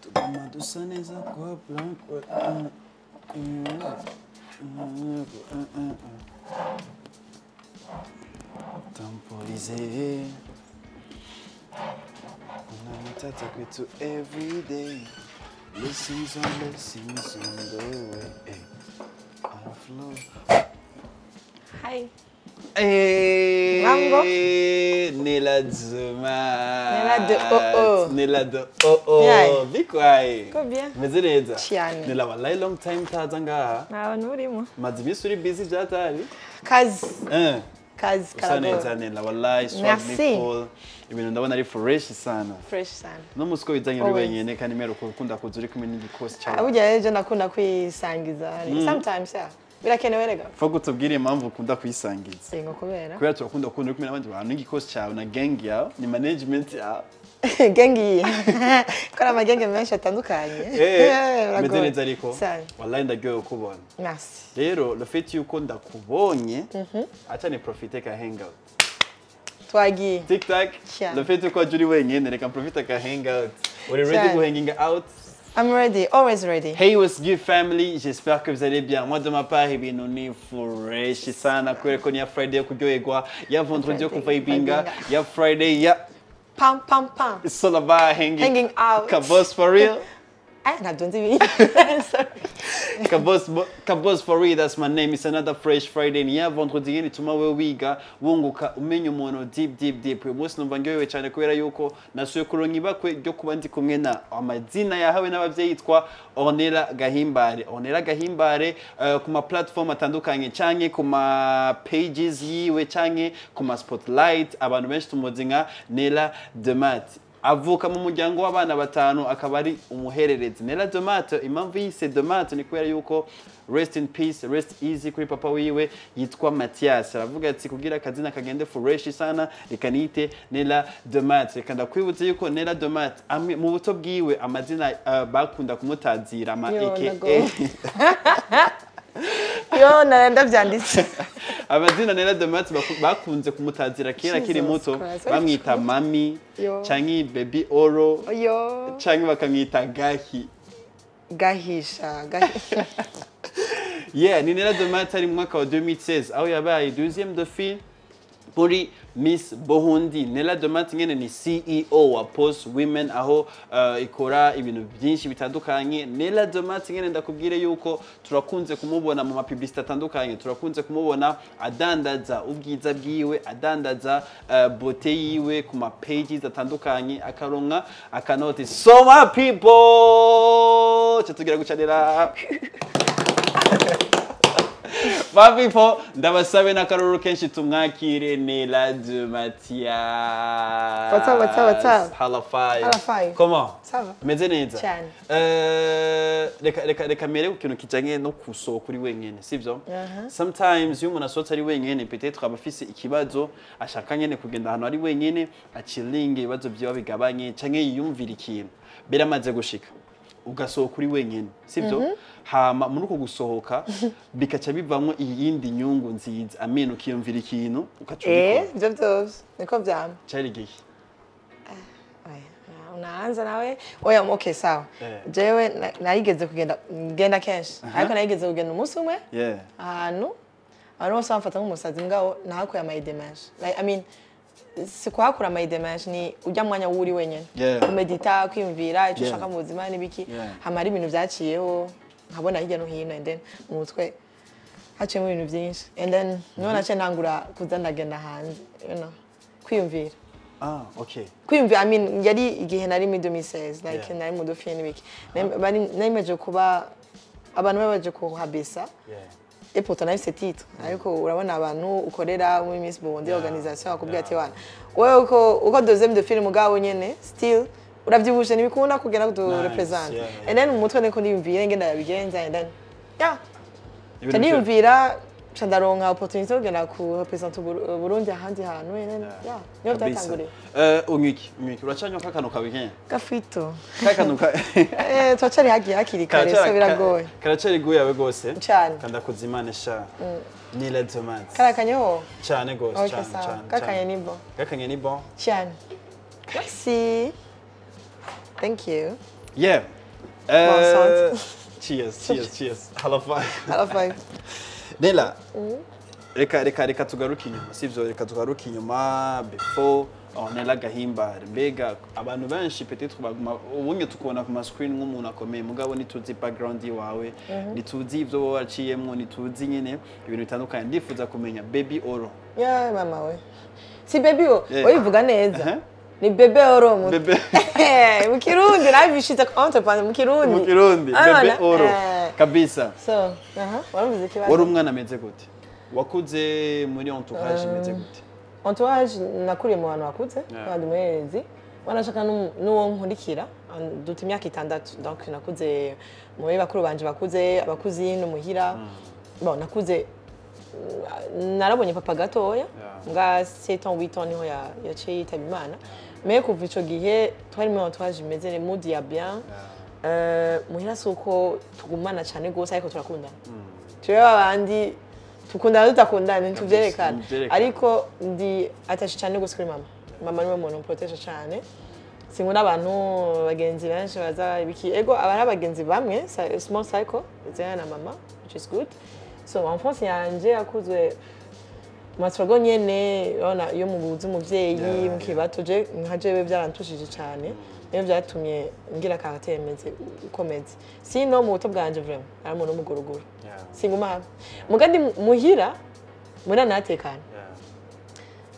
Tuguma dusa neza kwa blanco. Temporiser. Unanitata kwetu every day. Blessings on blessings on the way. I flow. Hi. Hey, Mambo. Nella Zuma. Nella de oh oh. Nella de oh oh. Yeah. Bikwaye. Ko bien. Meze neza. Cyane. Nella wallahi long time taza ngaha. Ntawe nurimo. Maze iminsi uri busy byatari. Kazi. Eh. Kazi Usa karagora. neza Nella wallahi swag Merci. ni cool. Ibintu ndabona ari fresh sana. Fresh sana. No musi ko bizanye uri Always. wenyene kandi mero ukunda kuza uri kumwe n'igikosi cyawe. Burya rero je nakunda kwisangiza. Sometimes yeah. Birakenewe rega. Fo kutubwira impamvu ukunda kwisangiza. Singo kubera. Kubera turakunda ukunda uri kumwe n'abandi bantu n'igikosi cyawe na gang yawe ni management yawe. Gang iyi. Kora amagenge menshi atandukanye. Eh, meze Biragoye. neza ariko. Sana. Wallahi ndaryohewe kubona. Merci. Rero le fait yuko ndakubonye acha ni profite ka hangout. Twagiye. Tic tac. Cyane. Le fait yuko waje uri wenyene reka profite ka hangout. Uri ready Cyane. ku hanging out? I'm ready. Always ready. Hey, what's good family? J'espère que vous allez bien. Moi de ma part, ibintu ni fresh sana kubera ko ni ya Friday yo kuryoherwa, ya vendredi yo kuvibinga, ya Friday ya Pam pam pam. it's all about hanging, Hanging out. Kabos for real. Ah, ntabyo nzi ibindi. Sorry. Kabos, Kabos for real, that's my name. It's another fresh Friday. Ni ya vendredi nyene ituma wewe wiga wunguka umenya umuntu deep deep deep. Uyu munsi numva ndyohewe cyane kubera yuko nasuye kuronka ibakwe ryo kuba ndi kumwe na amazina yahawe n'abavyeyi yitwa Ornella Gahimbare. Ornella Gahimbare ku ma platform atandukanye canke ku ma pages yiwe canke ku ma spotlight abantu benshi tumuzi nka Nella Demat. Avuka mu muryango w'abana batanu akaba ari umuhererezi. Nella Domate, impamvu yise Domate ni kubera yuko rest in peace, rest easy kuri papa wiwe yitwa Mathias. Aravuga ati kugira akazina kagende fresh sana reka niyite Nella Domate. Reka ndakwibutse yuko Nella Domate amwe mu buto bwiwe amazina bakunda kumutazira ama Yo, aka ndago. Yo, nari ndabyanditse. Amazina Nella Domate bakunze kumutazira kera akiri Jesus muto, Christ. bamwita mami Yo. canke baby oro Yo. canke bakamwita gahi. Gahisha, gahisha. Yeah, ni Nella Domate ari mu mwaka wa 2016 aho yabaye deuxième dauphine muri Miss Burundi. Nella Domate nyene ni CEO wa Post Women aho ikora ibintu byinshi bitandukanye. Nella Domate nyene ndakubwire yuko turakunze kumubona mu mapublicité atandukanye, turakunze kumubona adandaza ubwiza bwiwe, adandaza beauté yiwe ku ma pages atandukanye, akaronka akanoti. So my people, tugira gucanira. My people, ndabasabe n'akaruru kenshi tumwakire Nella de Mathias. What's up, what's up, what's up? Hala five. Hala five. Comment? Ça va. Meze neza. Cyane. Reka mere ku kintu kijanye no kusohoka uri wenyene, sivyo? Sometimes iyo umuntu asohotse ari wenyene, peut-être aba afise ikibazo ashaka nyene kugenda ahantu ari wenyene, acilinge ibibazo vyiwe bigabanye canke yiyumvira ikintu. Biramaze gushika ugasohoka uri wenyene, sivyo? Hama muri uko gusohoka bikaca bivamwo iyindi nyungu nziza, amen, ukiyumvira ikintu ukaca Eh, ubikora. ibyo byose niko byama. Cari igihe. Oya, unaanza nawe. Oya, okay, sawa. Eh. Jewe narigeze kugenda ngenda kenshi, ariko narigeze kugenda umunsi umwe ahantu abantu bose bamfata nk'umusazi, mugabo nahakuye ama idées menshi. Like, I mean, si kuhakura ama idées menshi, ni ujya mwanya w'uri wenyene kumedita, kwiyumvira icyo ushaka mu buzima n'ibiki. Hama hari ibintu byaciyeho nkabona hirya no hino, and then mu mutwe haciyemo ibintu byinshi, and then niho naciye ntangura kuza ndagenda hanze, kwiyumvira. Ah, okay. Kwiyumvira, I mean, yari igihe nari muri 2016, like nari mu dauphine n'ibiki. Nari kuba abantu bari baje kuhabisa. Et pourtant nari titre, ariko urabona abantu ukorera muri Miss Burundi organisation akubwira ati: "Wana wewe uko deuxième dauphine, mugabo nyene still uravyibushe, ntibikunda kugenda kudu represent." And then mu mutwe niko ndiyumvira ngenda yabigenza, and then yeah, Ibintu ndiyumvira nca ndaronka opportunité yo kugenda ku represent Burundi ahandi hantu, and then yeah, niyo Kabisa. byatanguriye. Unywa iki? Uracanywa kakano kawe kenya? Gafito. Kakano ka Eh, turacari hagiye hakiri kare, so biragoye. Karacari guyawe gose. Cyane. Kandakuza Imana sha. Nella Tomate. Karakanyeho. Cyane gose, Okay, cyane sawa. cyane. Kakanye Cyane. ni bon. Gakanye ni bon. Cyane. Merci. Thank you. Yeah. Bon, Cheers, cheers, cheers. Hello, fine. Arafaye. Nella, reka tugaruke inyuma, sivyo? Reka tugaruke inyuma before Ornella Gahimbare. Mbega abantu benshi peut-être baguma ubunye tukubona ku ma screen nk'umuntu akomeye, mugabo ntituzi background iwawe, ntituzi ivyo wowe waciyemwo, ntituzi nyene ibintu bitandukanye. Ndifuza kumenya Baby Oro. Ya mama we, si baby wo. Yeah. Ubivuga neza. Ni bebe oro mu Bebe. Mu Kirundi nabishize entre parenthèses mu Kirundi. Mu Kirundi. Ah, Bebe na- Oro. Kabisa. So aha waravuze ikibazo. Wari umwana ameze gute? Wakuze muri entourage imeze gute? Entourage, nakuriye mu bantu bakuze. Abandi muherezi wanashaka n'uwo nkurikira duta imyaka 6, donc nakuze muri bakuru banje bakuze, abakuzi n'umuhira. Bon, nakuze narabonye papa gatoya nga 7 ans, 8 ans niho yaciye yitaba Imana. Mais kuva ico gihe twari muri entourage imeze ne mood ya bien. Muhira si uko tugumana cyane rwose, ariko turakundana. Turebe abandi tukundana tutakundana ntituvyerekana. Ntituvyerekana. Ariko ndi attaché cyane rwose kuri mama. Mama niwe muntu mproteje cyane. Sinkunda abantu bagenzi benshi baza ibiki. Ego, aba ari abagenzi bamwe small cycle zena na mama, which is good. So enfance yanje yakuzwe maswago nyene, urabona iyo mubuze umuvyeyi mukiri bato. Je nka jewe byarantushije cyane, niyo byatumye ngira caractère meze ukomeze. Sino mu buto bwanje vraiment ari umuntu w'umuguruguru. Singuma hamwe muga ndi muhira muhira natekana,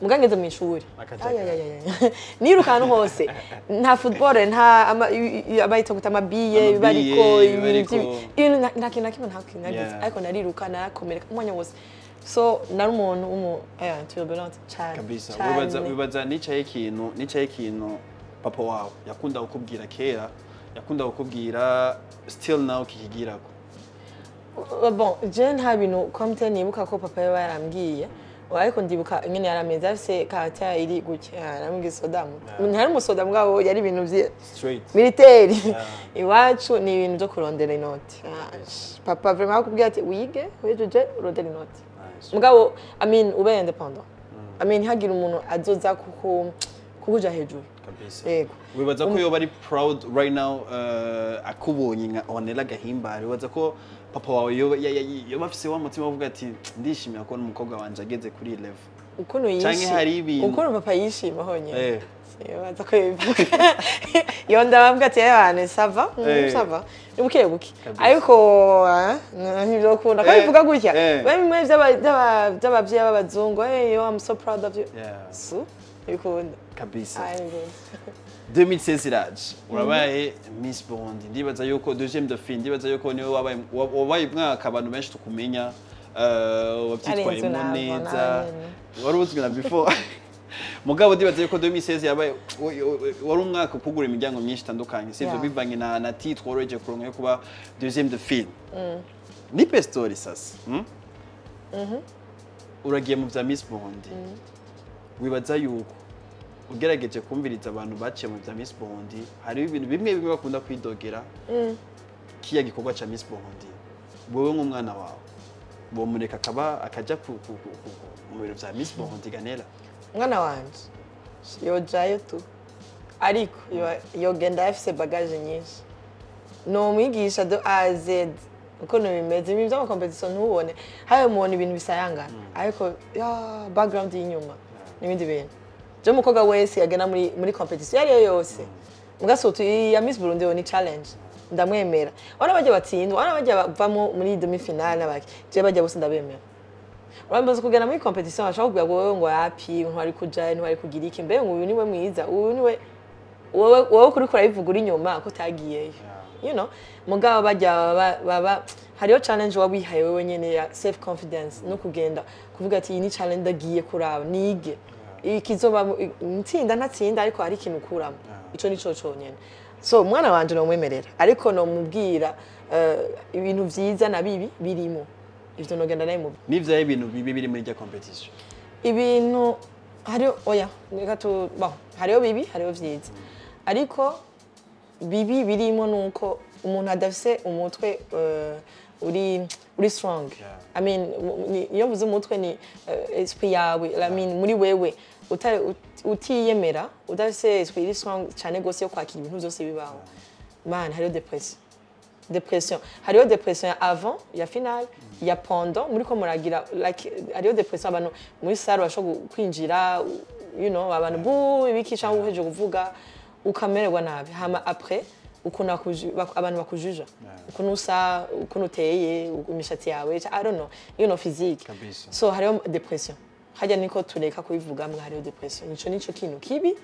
muga ngeze mu ishuri Akajakari. Ay, ay, ay, ay. Niruka ahantu hose, nta football, nta abayita guta amabiye. Amabiye, Bariko ibintu bariko. Ibintu nta kintu na kimwe, nta kintu nagize. Ariko nariruka, narakomereka umwanya wose. So nari umuntu w'umu turbulent cyane. Kabisa. Cyane. Wibaza nicaye ikintu papa wawe yakunda kukubwira kera, yakunda kukubwira still now kikigirako? Bon, je nta bintu comme nibuka ko papa yaba yarambwiye, ariko ndibuka ingene yarameze, afise caractère iri gutya. Yarambwiye soda, ntari umusoda mugabo yari ibintu vye Straight. Militaire. Iwacu ni ibintu byo kurondera inoti. Papa vraiment akubwira ati wige, wejeje urondera inoti. Mugabo, I mean, ube indépendant, I mean, ntihagire umuntu azoza kukuja hejuru. Kabisa. Yego. Wibaza ko yoba ari proud right now akubonye nka Ornella Gahimbare? Wibaza ko papa wawe yoba afise wa mutima uvuga ati ndishimira kubona umukobwa wanje ageze kuri iyi level? Ukuntu Canke yishima, hari ibintu- ukuntu papa yishima honyine, sibaza ko bivuga iyo ndabavuga ati abantu ça va, ça va, ni buke buke. Ariko ntibyokunda ko bivuga gutya. Bimwe by'ababyeyi b'abazungu: "Hey, yo, I'm so proud of you." Su bikunda. Kabisa. Ah, nibikunda. 2016 iraje, urabaye Miss Burundi. Ndibaza yuko deuxième dauphine, ndibaza yuko niwe wabaye umwaka abantu benshi tukumenya, wabyitwayemo Arenze neza. nawe nyene. Wari uzwi na before, mugabo ndibaza yuko 2016 yabaye wari umwaka ukugura imiryango myinshi itandukanye, sivyo? Bivanye na titre woroheje kuronka yo kuba deuxième dauphine. Nipe story sasa, Uragiye mu vya Miss Burundi. Wibaza yuko ugerageje kumviriza abantu baciye mu vya Miss Burundi, hariho ibintu bimwe bimwe bakunda kwidogera kiya gikorwa ca Miss Burundi. Wowe nk'umwana wawe bomureka akaba akaja mu bintu vya Miss Burundi, Ganela? Umwana wanje yojayo tu, ariko yogenda afise bagage nyinshi. Ni umwigisha de A à Z ukuntu bimeze. Ibintu by'ama compétition ntubone hayo, mubona ibintu bisayangana, ariko ya background y'inyuma n'ibindi bintu. Je umukobwa wese yagenda muri compétition iyo ariyo yose, mugasutu ya Miss Burundi yo ni challenge, ndamwemera. Wana bajya batsindwa, wana bajya bavamo muri demi finale n'abaki, je bajya bose ndabemera. Urambaza kugenda muri compétition, bashaka kubwira ngo wowe ngo yapi, ntwari kujayo, ntwari kugira iki, mbe ngo uyu niwe mwiza, uyu niwe wowe kuri kurabivuga uri inyuma ko utagiyeyo. Mugabo bajya baba hariyo challenge waba wihaye wewe nyene ya self confidence no kugenda kuvuga ati iyi ni challenge, ndagiye kuraba nige ikizoba, ntsinda ntatsinda, ariko hari ikintu ukuramo. Ico nico conyene. So umwana wanje nomwemerera, ariko nomubwira ibintu vyiza na bibi birimo. Ivyo nogenda naye mu N'ivyaye ibintu bibi biri muri irya compétition? Ibintu hariho, oya, reka tu, bon, hariho bibi, hariho vyiza, ariko bibi birimo nuko umuntu adafise umutwe uri strong. I mean, iyo mvuze umutwe ni esprit yawe, I mean, muri wewe utiyemera, udafise esprit iri strong cyane gose yo kwakira ibintu byose bibaho. Man, hariho dépression. Dépression, hariho dépression ya avant, ya finale, ya pendant muri ko muragira, like hariho dépression, abantu muri salle bashobora kwinjira, abantu bu ibiki cyangwa uheje kuvuga ukamererwa nabi. Hama après ukuntu abantu bakujuja, ukuntu usa, ukuntu uteye, imishatsi yawe, I don't know, physique. Kabisa. So hariho dépression hajya, niko tureka kubivuga mwa, hariho dépression, nico kintu kibi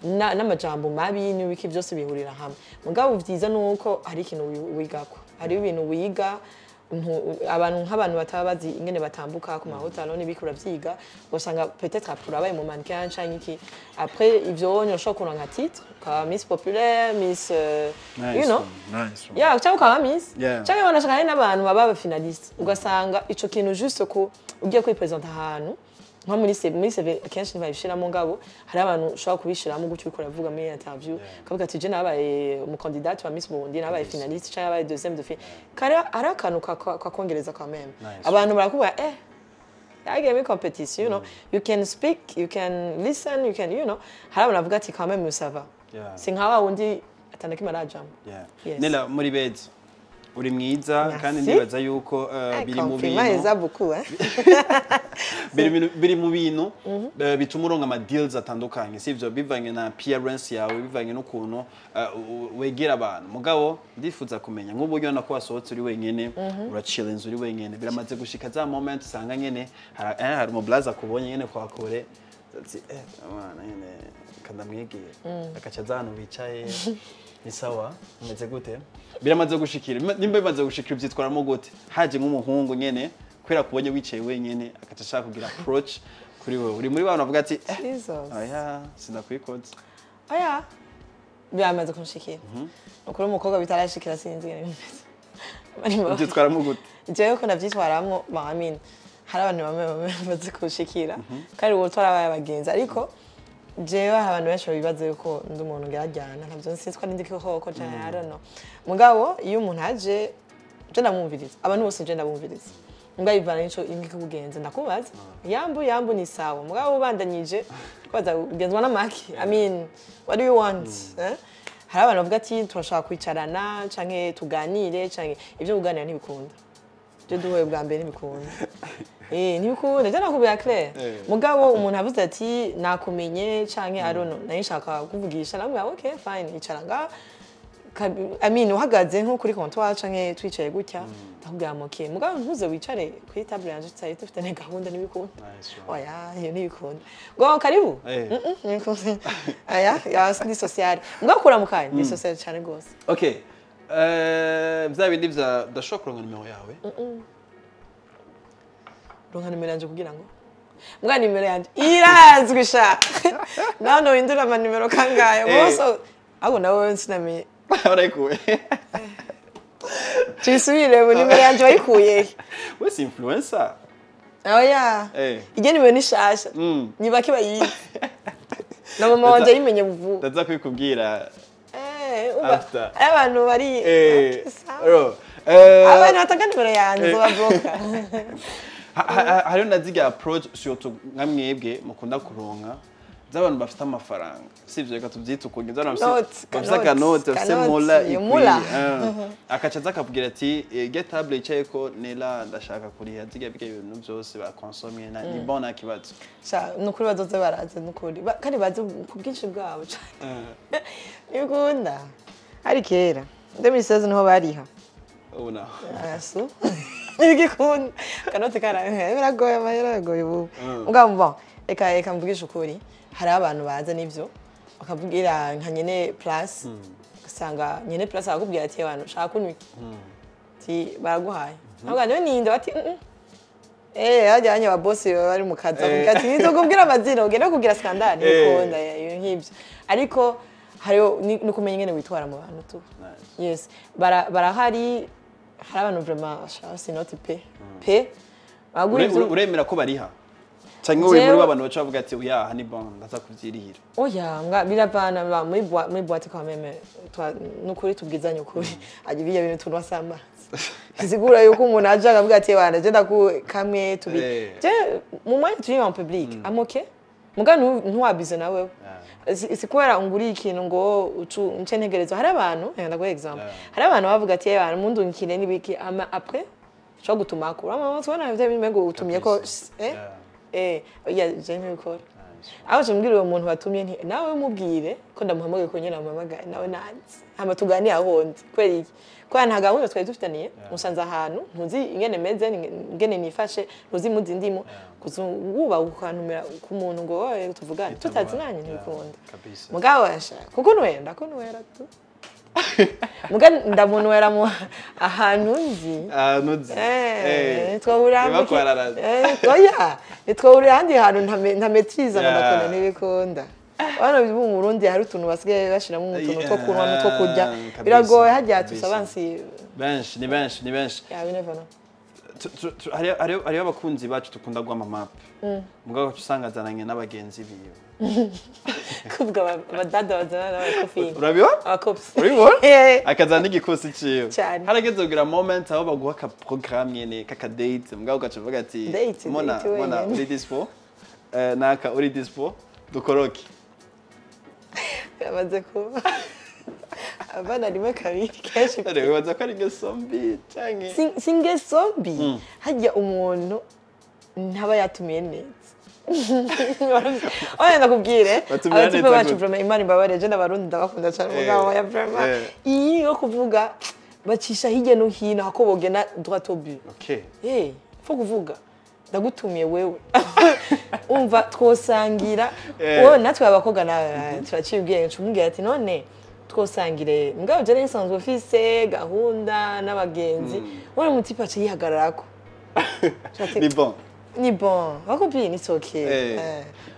n'amajambo mabi n'ibiki byose bihurira hamwe. Mugabo vyiza nuko hari ikintu wigako, hariho ibintu wiga, abantu nk'abantu bataba bazi ingene batambuka ku mahotalo n'ibiki, uravyiga, ugasanga peut-être après urabaye mu mannequin canke iki. Après ivyo wonye ushobora kuronka titre, ukaba Miss Populaire, Miss Nice one, nice one. Yeah, cyangwa ukaba Miss, cyangwa wanashaka, hari n'abantu baba aba finaliste, ugasanga ico kintu juste ko ugiye kwipresenta ahantu nko muri CV, muri CV akenshi ntibabishiramo, ngabo hari abantu ushobora kubishiramo gutyo uriko uravuga muri interview, ukavuga ati je nabaye umukandidate wa Miss Burundi, nabaye finaliste cyangwa nabaye deuxième de finale, kari ari akantu kakongereza quand même. Nice. Abantu barakubwira yagiye muri competition, you can speak, you can listen, you can hari abantu bavuga ati quand même ça va. Si nka wa wundi atanakimwe arajambo. Yes. Nella, muri beza, uri mwiza. Merci. Kandi ndibaza yuko biri mu Compliment bintu eza beaucoup, hein. biri mu bintu bituma uronka ama deals atandukanye, sivyo? Bivanye na appearance yawe, bivanye n'ukuntu wegera abantu. Mugabo ndifuza kumenya nk'uburyo na ko wasohotse uri wenyene, urachillinze uri wenyene, biramaze gushika za moment usanga nyene hari umublaza akubonye nyene kwa kure, ati mwana nyene kandamwegera, akaca aza ahantu wicaye, ni sawa, umeze gute? Biramaze gushikira? Nimba bimaze gushikira, ubyitwaramo gute haje nk'umuhungu nyene kubera kubonye wicaye wenyene, akaca ashaka kugira approach kuri wewe? Uri muri bantu bavuga ati Jesus. Oya, sindakwikoze? Oya, biramaze kunshikira. Ukuri umukobwa bitarashikira sinzi ingene bimeze. Ubyitwaramo gute? Jewe ko navyitwaramwo, ba, I mean, hari abantu bamwe bamwe bamaze kunshikira kandi ubu twarabaye abagenzi, ariko jewe hari abantu benshi babibaza yuko ndi umuntu ngerajyana, ntabyo nsi ko ndi koko canke I don't know. Mugabo iyo umuntu aje, je ndamwumviriza, abantu bose je ndabumviriza. Mbwa bivana n'ico ingikugenza, ndakubaza yambu yambu, ni sawa. Mugabo ubandanyije kubaza ugenzwa n'amaki, I mean, what do you want, eh? Hari abantu bavuga ati turashaka kwicarana canke tuganire, canke ibyo kuganira ntibikunda. Je duhuye bwa mbere ntibikunda, ntibikunda, je nakubwira clair. Mugabo umuntu avuze ati nakumenye canke I don't know, nari nshaka kuvugisha, namubwira okay fine, icara ngaha. I mean, uhagaze nko kuri comptoir canke twicaye gutya, ndakubwira ngo okay. Mugabo ntuze wicare kuri table yanje tutari dufite ne gahunda, ntibikunda. Nice one. Oya, iyo ntibikunda ngo karibu. Ntibikunda. Aya ya ndi social, mugabo kuramukanya ndi social cyane rwose. Okay, bya bindi bya ndashobora kuronka nimero yawe? Ronka nimero yanje kugira ngo mbwa nimero yanje irazwi sha, nawe ntuhindura amanimero kangahe? Bose ahubwo nawe sinamenye. Warayikuye? Tuyisubire mu nimero yanje wayikuye he? We si influencer? Oya. Iryo nimero ni shasha. Ni bake bayizi, na mama wanje yayimenye vuba. Ndaza kubikubwira. Umva, After. ari abantu bari sawa. Ro, abantu batanga nimero yanje nzobabloka. Hariho na zirya approach, surtout nka mwebwe mukunda kuronka z'abantu bafite amafaranga, sivyo? Reka tubyite ukuntu z'abantu Kanote, bafite akanote, bafite kanote, mola iyo mula. ikwiye, akaca aza akabwira ati get table yicayeko Nella, ndashaka kuriha zirya birya ibintu byose bakonsomye, ni bon, nta kibazo. Sha, ni ukuri bazoze baraza, ni ukuri kandi baze ku bwinshi bwabo cane. Ntibikunda, hari kera 2016 niho bariha. Ubu naho? Asu ntibigikunda, kanote kara biragoye, amahera aragoye ubu. Mugabo bon, reka mvugishe ukuri, hari abantu baza n'ivyo bakabwira nka nyene place, ugasanga nyene place akakubwira ati abantu shaka kunywa iki, ati baraguhaye, ntabwo niyo ninde bati hajyanye aba boss baba bari mu kazi, bakubwira ati nizokubwira amazina ugende kugira scandale. Ntibikunda ibintu nk'ibyo, ariko hariho ni ukumenya ingene witwara mu bantu tu. Nice. Yes, barahari, hari abantu vraiment sinoti pe pe bagura ivyo. Uremera ko bariha cyangwa uri muri Jewe abantu baca bavuga ati oya, ni bon, ndaza kuvyirihira? Oya, mbwa biravana ba muri boîte quand même, nukuri tubwizanye ukuri, ajya ibiya bintu tunwa s'amazi, bisigura yuko umuntu aje akavuga ati wana je ndaku kamwe tubi. Je mu mwanya turi en public, I'm okay. Muga ntuwabize nawe. Si kubera unguriye ikintu ngo ucu nce ntegerezwa. Hari abantu, ndaguha example. Hari abantu bavuga ati abantu mundungikire n'ibiki ama après cyo gutuma ko urama tubona ivyo bimengo utumye ko ya je ntibikora. Aho je mbwira uwo muntu watumye nti nawe mubwire ko ndamuhamagaye ko nyine amuhamagaye nawe nanzi hama tuganire aho ndi kubera iki kubera nta gahunda twari dufitaniye musanze ahantu ntuzi ingene meze ingene nifashe ntuzi muzi ndimo wuba ukantumira ku muntu ngo wowe tuvugane tutazinanye ntibikunda mugabo ashaka kuko nwera ndakunwera tu muga ndamunwera mu ahantu nzi twahurira ahandi hantu ntametriza ndakunda ntibikunda. Bano mu Burundi hari utuntu basigaye bashiramo utuntu two kunywa n'utwo kurya biragoye hajya tusabansi benshi ni benshi ni benshi. Hariho abakunzi bacu dukunda guha map mugabo usanga azananye n'abagenzi biwe kuvuga abadada bazana n'abakofi urabibona abakopi urabibona akazana n'igikosi ciwe harageze kugira moment aho baguha ka programme nyene kaka date mugabo ugaca uvuga ati mona mona uri dispo naka uri dispo dukoroke yamaze kuba abana rimwe kabiri kenshi wibaza ko ari ingeso mbi canke si ingeso mbi harya umuntu ntaba yatumiye neza. Oya ndakubwire abatipe bacu vraiment Imana imbabare je n'abarundi ndabakunda cyane mugabo ya vraiment iyi yo kuvuga bacisha hirya no hino hako bogena droit au but. Okay. Faut kuvuga ndagutumiye wewe umva twosangira wowe natwe abakobwa nawe turaciye ubwenge ncumubwira ati none twosangire mugabo je nsanzwe ofise gahunda n'abagenzi wowe mutipe aca yihagararako ni bon ni bon va copine it's okay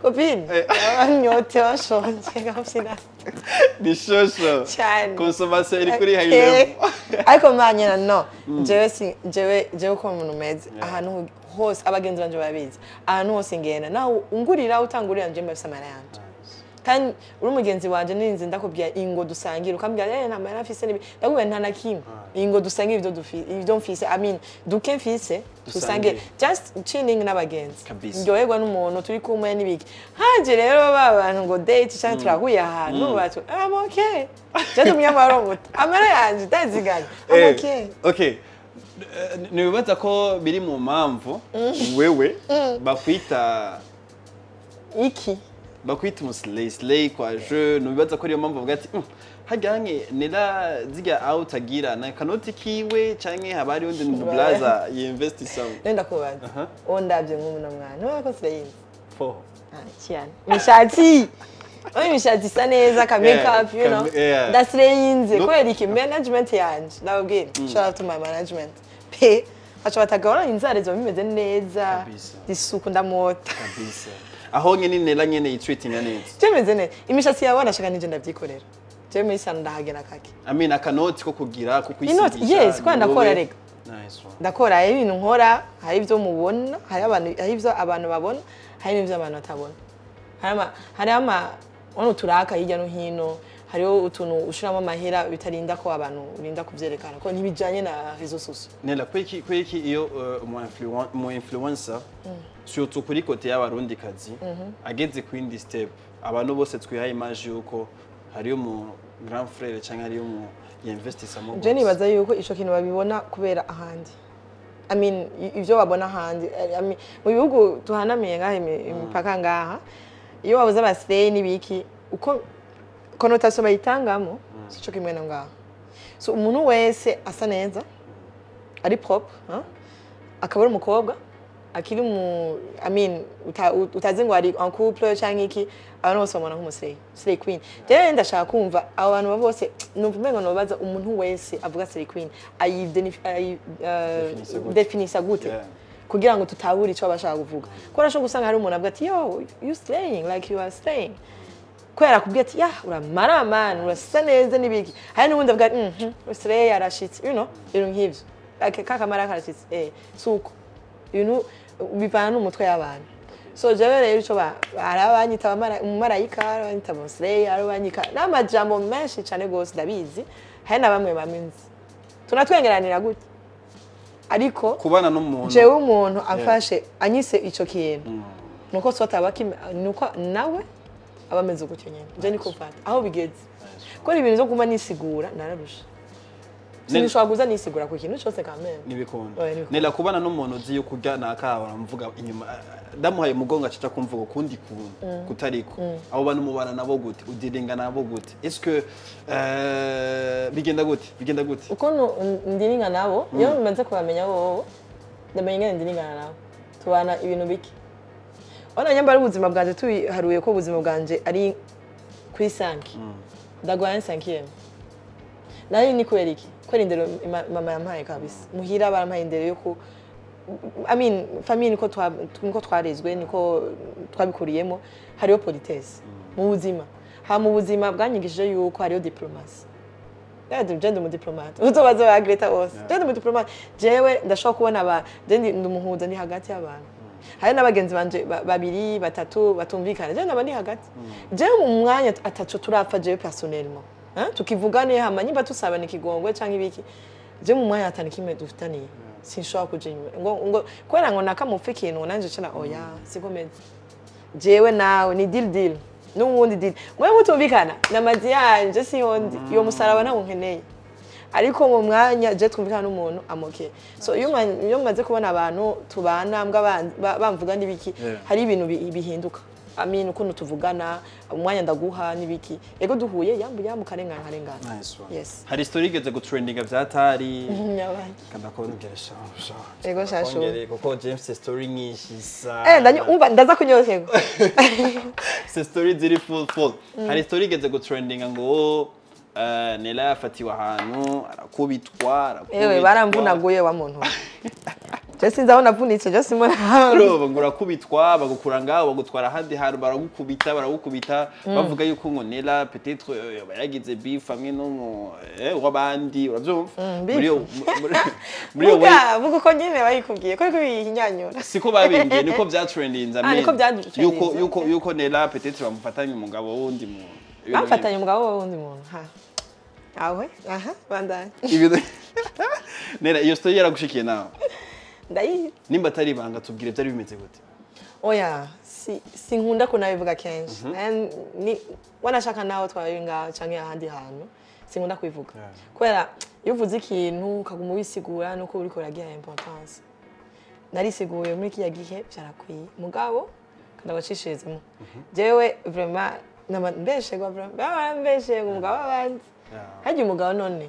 copine nyote washonje ngafina ni shosho cyane consommation iri kuri high level ariko manyana no jewe si jewe jewe ko umuntu meze ahantu hose abagenzi banje babizi ahantu hose ngenda nawe ungurira utangurira nje mbafise amara yanje kandi uri umugenzi wanje ninzi ndakubwira ingo dusangira ukambwira nta mahera mfise nibi ndakubwira nta na kimwe ingo dusangira ivyo ivyo mfise I mean duke mfise dusangire just chilling n'abagenzi ndyoherwa n'umuntu turi kumwe n'ibiki haje rero ba bantu ngo date cyangwa turahuye ahantu batu I'm okay je ndi umunyamahoro muto amara yanje ndaziganye I'm okay. Okay nibaza ko biri mu mpamvu wewe bakwita iki bakwita umuslay slay kwa je nubibaza ko ariyo mpamvu bavuga ati hajyanye nera ziga out agira na kanoti kiwe canke haba hari undi mublaza yinvestisa nenda kubaza uwo ndavye nk'uno mwana ubona ko silayinzi fo cyane mishatsi oya imishatsi isa neza ka make up you know ndasilayinze kubera iki management yanje ndababwira shout out to my management pe aca batagabana inzara ziba bimeze neza isuku ndamota kabisa aho nyene nera nyene yitreatinga neza cemeze neza imishatsi yawe nashaka nije ndavyikorera je muri sano ndahagera kake I mean akanoti ko kugira ko kwisigisha yes kwa ndakora rega nice one ndakora ibintu nkora hari ivyo mubona hari abantu hari ivyo abantu babona hari n'ivyo abantu batabona hari ama ono turaka hirya no hino hariho utuntu ushiramo amahera bitarinda ko abantu urinda kuvyerekana ko ntibijanye na réseaux sociaux nela kweki iyo umu influencer surtout kuri kote y'abarundi kazi ageze ku yindi step abantu bose twihaye image yuko hari umu grand frère cyangwa hari umu yinvestisa mu je nibaza yuko ico kintu babibona kubera ahandi I mean ivyo babona ahandi I mean mu bihugu tuhanamiye ngaha imipaka ngaha iyo babuze abasireyi n'ibiki uko connotation bayitangamo sico kimwe na ngaha so umuntu wese asa neza ari propre akaba ari umukobwa akiri mu I mean utazi ngo ari en couple cyangwa iki abantu bose bamubona nk'umuslay slay queen rero ndashaka kumva abo bantu bose numva umengo nobaza umuntu wese avuga slay queen ayidefinisa gute kugira ngo tutahure ico bashaka kuvuga kuko urashobora gusanga hari umuntu avuga ati yo you slaying like you are slaying kubera akubwira ati ya uramara man urasa neza n'ibiki hari n'ubundi avuga slay arashitse you know ibintu nk'ivyo kakamara karashitse suko ibintu bivana n'umutwe y'abantu so jewe rero ico hari abanyita umumarayika hari abanyita umuslay hari abanyika n'amajambo menshi cane gose ndabizi hari na bamwe bamenzi tunatwengeranira gute ariko kubana n'umuntu jewe umuntu amfashe anyise ico kintu Nuko soit aba nuko nawe aba ameze gutyo nyene. Je niko mfata aho bigeze. Ko ibintu zo kuma nisigura nararusha. Sinishobora kuza nisigura ku kintu cyose quand même. Nibikunda. Nela kubana n'umuntu uzi yo kurya nakabara mvuga inyuma ndamuhaye umugongo acica kumvuga ukundi kuntu kutariko. Abo bantu mubana nabo gute? Udiringa nabo gute? Est-ce que bigenda gute? Bigenda gute? Uko ndiringa nabo, iyo bimaze kubamenya bo, ndamenya ingene ndiringana nabo. Tubana ibintu bike. Ona nyamba ari ubuzima bwanje tubiharuye ko ubuzima bwanje ari kuri 5. Ndagwa 5e. Nari ni kubera iki? Kubera indero mama yampaye kabisa. Muhira barampaye indero yo ku I mean famille niko niko twarezwe niko twabikuriyemo hariyo politesse mu buzima. Ha mu buzima bwanyigishije yuko hariyo diplomatie. Je ndi mu diplomate. Uzobaza ba Greta bose. Je ndi mu diplomate. Jewe ndashobora kubona aba je ndi umuhuza ndi hagati y'abantu. Hari n'abagenzi banje babiri batatu batumvikana. Je ndaba ndi hagati. Je mu mwanya ataco turapfa jewe personnellement. Hein? Tukivugane hama nyimba tusabana ikigongwe canke ibiki. Je mu mwanya atani kimwe dufitaniye. Sinshobora kuja inyuma. Ngo kubera ngo nakamupfa ikintu nanje cana oya sikomeze. Jewe nawe ni deal deal. N'uwundi deal. Mwe mutumvikana namazi yanje si yondi. Iyo musaraba nawo nkeneye. Ariko mu mwanya je twumvikana n'umuntu amoke. So iyo maze kubona abantu tubana mbwa bamvuga n'ibiki hari ibintu bihinduka. I mean ukuntu tuvugana umwanya ndaguha n'ibiki. Ego duhuye yambu yambu karengana karengana. Nice one. Yes. Hari story igeze gutrendinga vyatari. Nyabaye. Kanda ko ngeresha. Ego shasho. Kongere kuko James story nyinshi sa. Ndanyo umva ndaza kunyoherwa. Se story ziri full full. Hari story igeze gutrendinga ngo Nela yafatiwe ahantu arakubitwa. Ewe baramvunaguye wa muntu. Je sinzi aho navunitse je simbona. Urumva ngo urakubitwa bagukura ngaho bagutwara ahandi hantu baragukubita bavuga yuko ngo Nela peut-être yagize beef hamwe no w'abandi uravyumva muri vuga uko nyine bayikubwiye ko ariko bihinyanyura siko babimbwiye niko byatrendinze niko byatrendinze yuko Nela peut-être bamufatanye umugabo wundi muntu bamufatanye umugabo wundi muntu ha awe aha bandanye Nela iyo story yaragushikiye nawe ndayi nimba atari ibanga tubwire byari bimeze gute? Oya sinkunda ko nabivuga kenshi. Ni wanashaka nawe twabaye ngaho canke ahandi hantu sinkunda kubivuga. Kubera iyo uvuze ikintu ukaguma wisigura nuko uriko uragira importance. Narisiguye muri kiya gihe byarakwiye. Mugabo kandabacishizemo. Jewe vraiment mbeshegwa vraiment mbeshegwa umugabo abandi. Haje umugabo none.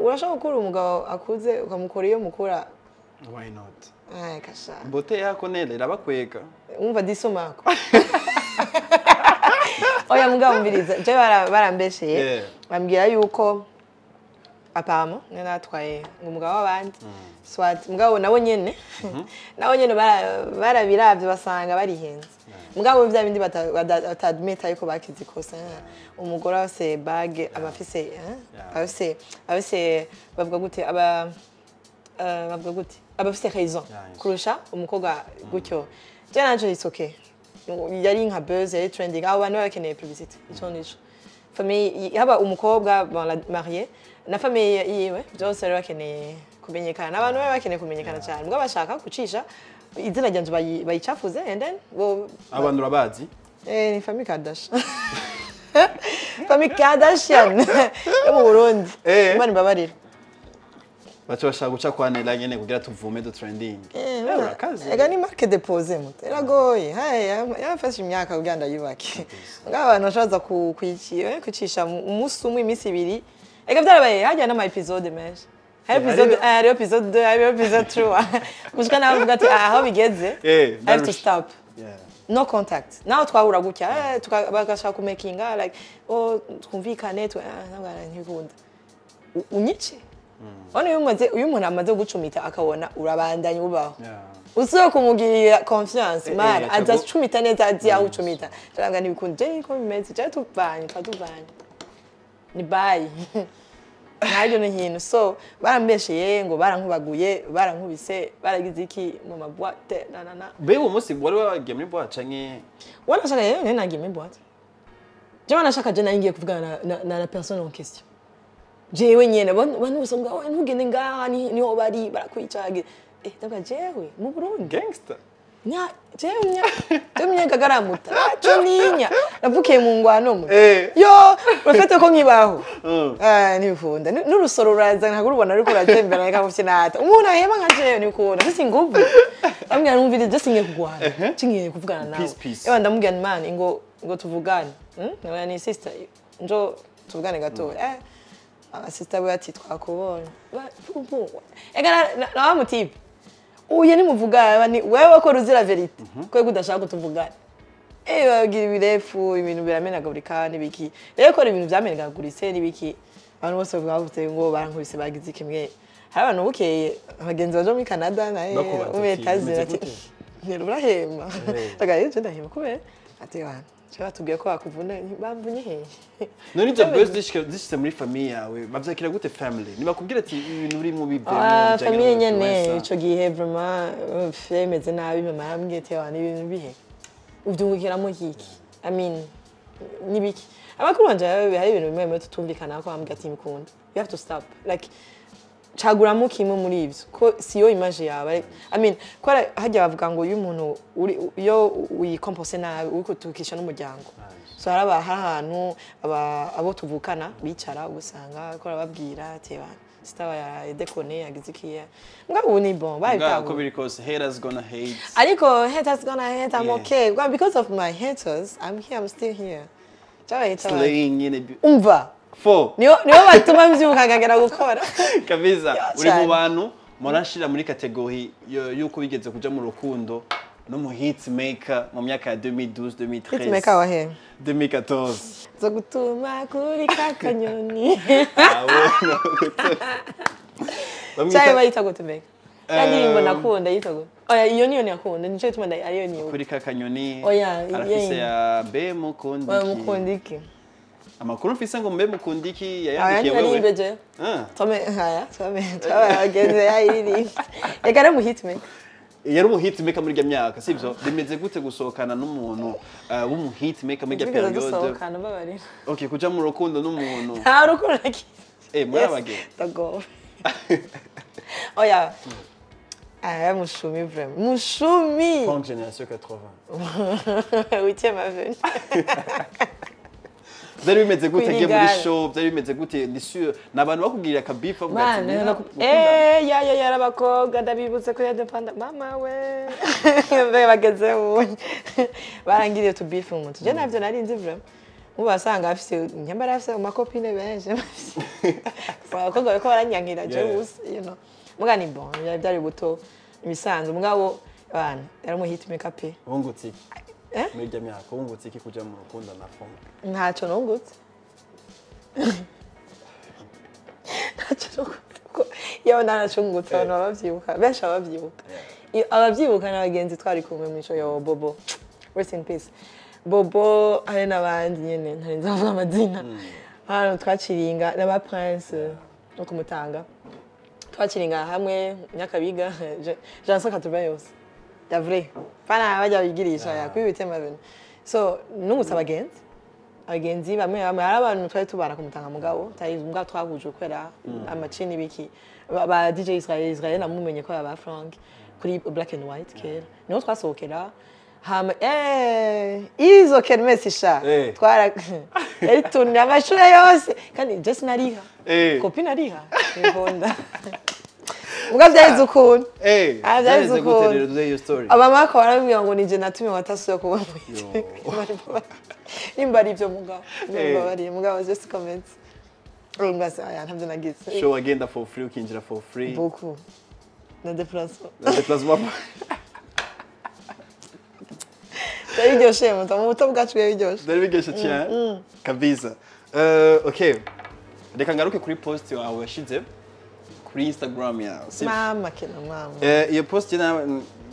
Urashobora gukura umugabo akuze ukamukora iyo mukura. Why not? Ay kasha. Mbote yako Nela irabakwega. Umva disomako. Oya mugabo mbiriza. Je barambesheye. Bambwira yuko apparemment natwaye umugabo w'abandi. Soit mugabo nabo nyene. Nabo nyene barabiravye basanga barihenze. Mugabo bya bindi batadmita yuko bakize ikosa. Umugore afise bag abafise abafise bavuga gute aba bavuga gute abafise raison kurusha umukobwa gutyo. Je nanje it's okay. Yari nka buzz yari trending abo bantu bakeneye publicity ico nico. Famille haba umukobwa bon la mariée na famille yiwe byose bari bakeneye kumenyekana abantu bari bakeneye kumenyekana cyane mugabo bashaka gucisha izina ryanje bayicafuze and then bo abantu urabazi ni famille Kardashian. Famille Kardashian yo mu Burundi. Imana imbabarire. Bacho bashaka guca kwa Nela nyene kugira tuvume do trending. Urakaze. Ega ni marque déposée muto. Iragoye. Hey, yafashe imyaka kugira ndayubake. Mugabo abantu bashaza kuyicisha umunsi umwe iminsi ibiri. Ega byarabaye hajya n'ama episode menshi. Hari episode 1, hari episode 2, hari episode 3. Gushika nawe uvuga ati aho bigeze. I have to stop. No contact. Naho twahura gutya bagashaka kumakinga like oh twumvikane ntibikunda. Unyice. Ono uyu muntu amaze gucumita akabona urabandanya ubaho. Usuye kumugirira confiance mara aza cumita neza azi aho ucumita. Cyangwa ntibikunda. Je niko bimeze je tuvanye tuvanye. Ni bye. Ntabyo ni hintu so barambesheye ngo barankubaguye barankubise baragize iki mu maboîte na na na. Be uwo munsi wari wagiye muri boîte canke wanashaka yewe nagiye muri boîte. Je wanashaka je naringiye kuvugana na la personne en question. Jewe nyene bantu bose ngo ntugende ngaha niho bari barakwicaga. Ndavuga jewe mu Burundi gangster. Nya je munyagagara muta cyo ninya navukiye mu ngwano mu yo urafite ko nkibaho ntibikunda n'urusoro ruraza ntabwo urubona ariko uratembera reka mufite umuntu ahema nka jewe ntibikunda mfite inguvu ndamubwira numvire je singiye kugwana ngiye kuvugana nawe ewa ndamubwira man ngo tuvugane nkabona ni sister njo tuvugane gato sister we ati twakubonye ega na mutipe uye nimuvugana ni wewe ko ruzira verite ko udashaka kutuvugana bagira ibirefu ibintu biramenagurika n'ibiki rero ko ibintu byamenaguritse n'ibiki abantu bose bavuze ngo barankubise bagize kimwe hari abantu bukeye abagenzi baje muri Canada na muri Etazi ati ntirurahema tagaye je ndahema kubera ati bana je batubwiye ko bakuvuna bamvunye hehe none ibyo buzz zishitse muri famille yawe bavyakira gute family nibakubwira ati ibintu uri mu bivemo famille nyene ico gihe vraiment bimeze nabi mama yarambwiye ati abantu ibintu bihe uvyungukiramo iki I mean nibiki abakuru banje hari ibintu bimwe bimwe tutumvikana ko bambwiye ati mbikunda you have to stop like caguramo kimwe muri ivyo ko siyo image yawe I mean ko hajya bavuga ngo iyo umuntu iyo uyicompose nabi uriko tukisha n'umuryango so hari ahantu abo tuvukana bicara ugasanga ko bababwira ati bana sitaba ya dekone yagize ikiya mbwa ubu ni bon bye uko biri kose haters gonna hate ariko haters gonna hate I'm okay well, because of my haters I'm here I'm still here slaying in umva four niyo batuma mbyuka nkagera gukora kabisa uri mu bantu murashira muri category yuko bigeze kuja mu rukundo no mu hit maker mu myaka ya 2012 2013 hit maker wahe 2014 zo gutuma kuri kakanyoni cyaye bayita gute mbega yandirimbo nakunda yita gute oya iyo niyo nakunda nico gituma ariyo niyo kuri kakanyoni oya arafise ya be mukundiki amakuru mfise ngo mbe mukundiki yayandikiye wewe tome haya tome twabagenze yayiririmba reka ari mu hit maker yari umu hit maker muri irya myaka sivyo bimeze gute gusohokana n'umuntu w'umu hit maker muri irya periode gusohokana babarira okay kuja mu rukundo n'umuntu nta rukundo nakize muri abagenzi ndagowe oya mushumi vraiment mushumi Franck génération 80 huitième avenue byari bimeze gute ngiye muri show byari bimeze gute ni sûr nabantu bakubwira akabifa bavuga ati ya ya ya abakobwa ndabibutse ko yadepanda mama we mbe bageze ubu barangiriye to beef umuntu je navyo nari nzi vraiment mubasanga afise nyambara afise amakopine benshi abakobwa bariko baranyankira je gusa you know muga ni bon byari buto ibisanzwe mugabo bana yari umu hit maker pe wungutse iki muri irya myaka wungutse iki kuja mu rukundo na Franck ntacyo nungutse ntacyo nungutse yewe ntanacungutse abantu bababyibuka benshi bababyibuka ababyibuka ni abagenzi twari kumwe mu ico yo Bobo rest in peace Bobo hari n'abandi nyene ntarinze kuvuga amazina hano twaciringa n'aba Prince no kumutanga twaciringa hamwe Nyakabiga Jean 180 yose ya vrai pana bajya bigirisha ya kuri bitema bintu so nungutse abagenzi bamwe bamwe hari abantu twari tubana kumutanga mugabo tari mbwa twahuje kwera amacini biki ba DJ Israel namumenye ko yaba Frank kuri Black and White kera niho twasohokera hama izo kermesse sha twara yari tunye amashure yose kandi just nariha kopi nariha nkonda muga byaheze ukuntu byaheze ukuntu abamako barambwira ngo nije natumye watasuye kubona nimba ari ibyo mugabo nimba bari mugabo just comments urumva se aya ntabyo nagize show agenda for free ukinjira for free beaucoup na déplacement byari biryoshye mu buto bwacu byari biryoshye byari biryoshye cyane kabisa okay reka ngaruke kuri post wawe washize kuri Instagram yawe mama kena mama iyo post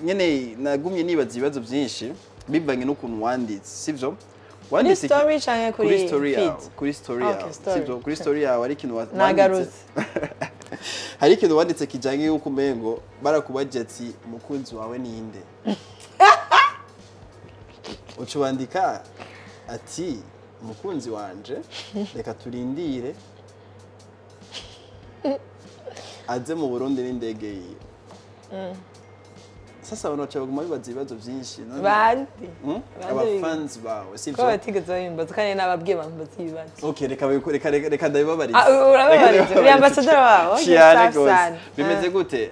nyene nagumye nibaza ibibazo byinshi bivanye n'ukuntu wanditse sivyo wanditse story canke kuri story yawe kuri story yawe sivyo kuri story yawe ari ikintu wanditse hari ikintu wanditse kijanye y'uko umengo barakubaje ati umukunzi wawe ninde uca wandika ati umukunzi wanje reka turindire aze mu Burundi n'indege yiwe. Sasa abantu baca baguma bibaza ibibazo byinshi none. Bandi. Aba fans bawe, sivyo? Ko batigeze babimbaza kandi nababwiye bambaza ibibazo. Okay, reka reka reka reka ndabibabariza. Ah, urababariza. Uri ambassador wabo. Okay, Cyane safi gose. sana. Bimeze gute?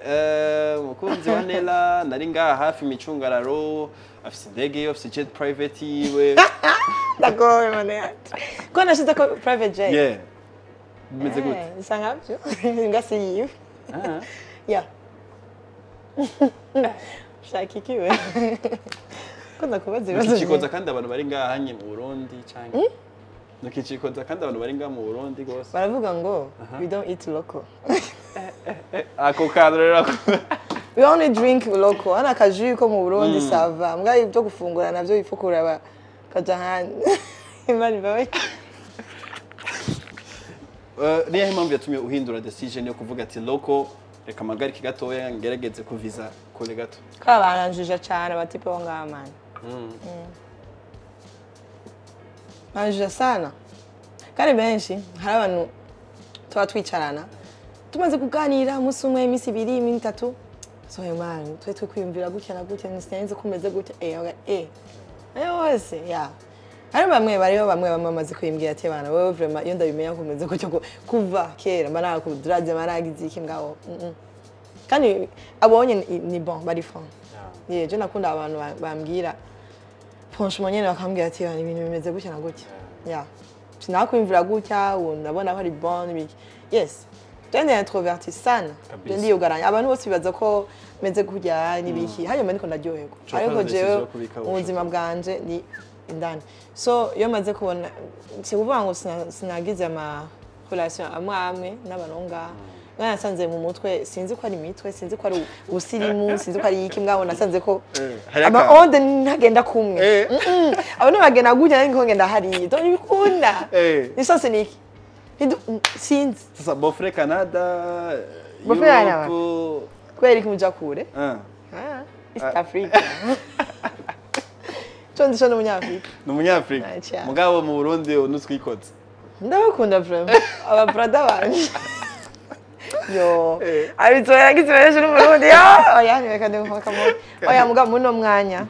Umukunzi wa Nella nari ngaha hafi imicungararo, afise indege yiwe, afise jet private yiwe. Ndagowe mane yacu. Ko nashize ko private jet. Yeah. Bimeze gute? Bisa nkabyo. Ngasi yiwe. Ah. Yeah. Shaka iki we? Ko ndakubaza ibibazo. Nukicikoza kandi abantu bari ngaha hanye mu Burundi canke? Nukicikoza kandi abantu bari ngaha mu Burundi gose. Baravuga ngo we don't eat local. Ako kantu rero. We only drink local. Hano akajus ko mu Burundi ça va. Mbwa ibyo gufungura navyo bifukura ba kaja hanze. Imana ibawe. Niyahe impamvu yatumye uhindura decision yo kuvuga ati local, reka mpagarike gatoya ngerageze kuviza kure gato? Ko baranjije cyane abatipe bo ngaha man. Banjije sana. Kandi benshi hari abantu tuba twicarana tumaze kuganira umunsi umwe, iminsi ibiri, iminsi itatu, so man twe twe kwiyumvira gutya na gutya, nsinzi ko umeze gutya, ayo hose ya hari bamwe bariho bamwe bamwe bamaze kwimbwira ati bana wewe vraiment iyo ndabimenya ko umeze gutya ko kuva kera mba nakuduraze mba nagize iki ngaho. Kandi abonye ni bon bari franc. Yeah, je nakunda abantu bambwira franchement nyene, bakambwira ati bana ibintu bimeze gutya na gutya. Yeah. Sinakwiyumvira gutya, ubu ndabona ko ari bon ibiki. Yes. Je ndi introverti sana. Kabisa. Je ndiyugaranya. Abantu bose bibaza ko meze gutya n'ibiki. Hanyuma ndiko ndaryoherwa. Ushobora Ariko gufata jewe decision yo kubika ubuzima bwanje ni indani. So iyo maze kubona, si kuvuga ngo sinagize ama relation amwe amwe n'abantu ngaha. Mwana nasanze mu mutwe, sinzi ko ari imitwe, sinzi ko ari ubusirimu, sinzi ko ari iki, mugabo nasanze ko Hari ama akantu. onde ntagenda kumwe. Abantu bagenda gutya ariko ngenda hariya. Donc ntibikunda. Ni sose ni iki? Sinzi. Sasa beau-frère Canada, Beau-frère Canada. Europe, Kubera iki muja kure? Ah. Ah, East Africa. Co ndi co n'umunyafrika. Ni umunyafrika. Ah, cyane. Mugabo mu Burundi nutwikoze. Ndabakunda vraiment. Aba brother banje. Yo. Abitoya yagize benshi n'Umurundi. Yo, oya nibeka ndumva mo. Oya mugabo muri no mwanya.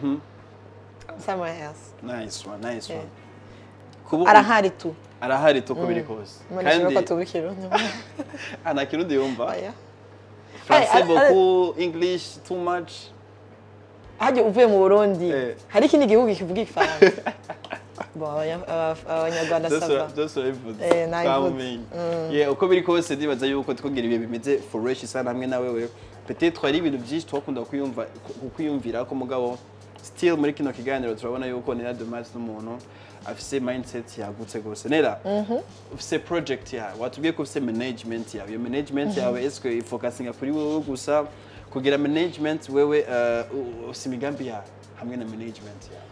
Somewhere else. Nice one, nice one. Kuba Arahari tu. Arahari tu uko biri kose. Imana ishimwe ko tubikira. Ah, nta kirundi yumva. Oya. Français beaucoup, English too much. Hajya uvuye mu Burundi. Eh. Hari ikindi gihugu kivuga igifaransa. Bon, abanyarwanda Byose ça va. byose urabivuze. Nabivuze. Twamumenye. Yeah, uko biri kose ndibaza yuko twongera ibihe bimeze fresh sana hamwe na wewe. Peut-être hari ibintu byinshi twakunda kwiyumva kwiyumvira ko, mugabo still muri kino kiganiro turabona yuko Nella de Mars n'umuntu afise mindset yagutse gose. Nella, ufise project yawe, watubwiye ko ufise management yawe. Iyo management yawe est-ce que ifocusinga kuri wewe gusa kugira management wewe, ufise imigambi yawe hamwe na management yawe?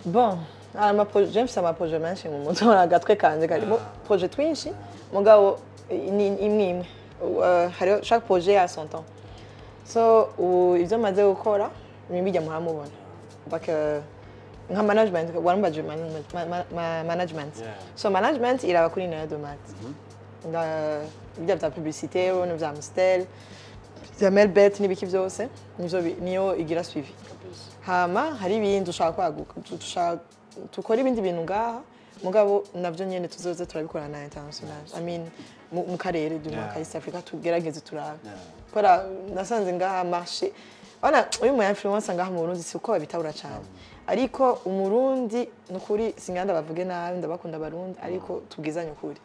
Bon, hari amaproje, mfise amaproje menshi mu mutwe, agatwe kanje karimo projet twinshi, mugabo ni imwe imwe. Hariho chaque projet a son temps. So ubu ibyo maze gukora ni bijya muramubona. Donc nka management, warambaje management. Yeah. So management iraba kuri Nella de Mat. Bijya bya publicité, urabona bya Amstel, bya Melbet n'ibiki byose, nivyo niyo igira suivi. Kabisa. Hama hari ibindi ushaka kwaguka, dushaka tukora ibindi bintu ngaha, mugabo navyo nyene tuzoze turabikora na international, I mean mu karere du Yeah. ka East Africa, tugerageze turabe. Yeah. Kubera nasanze ngaha marché wana uyu mu influencer ngaha mu Burundi si uko babitabura cyane, ariko umurundi nukuri singanda bavuge nabi, ndabakunda abarundi, ariko tubwizanye ukuri,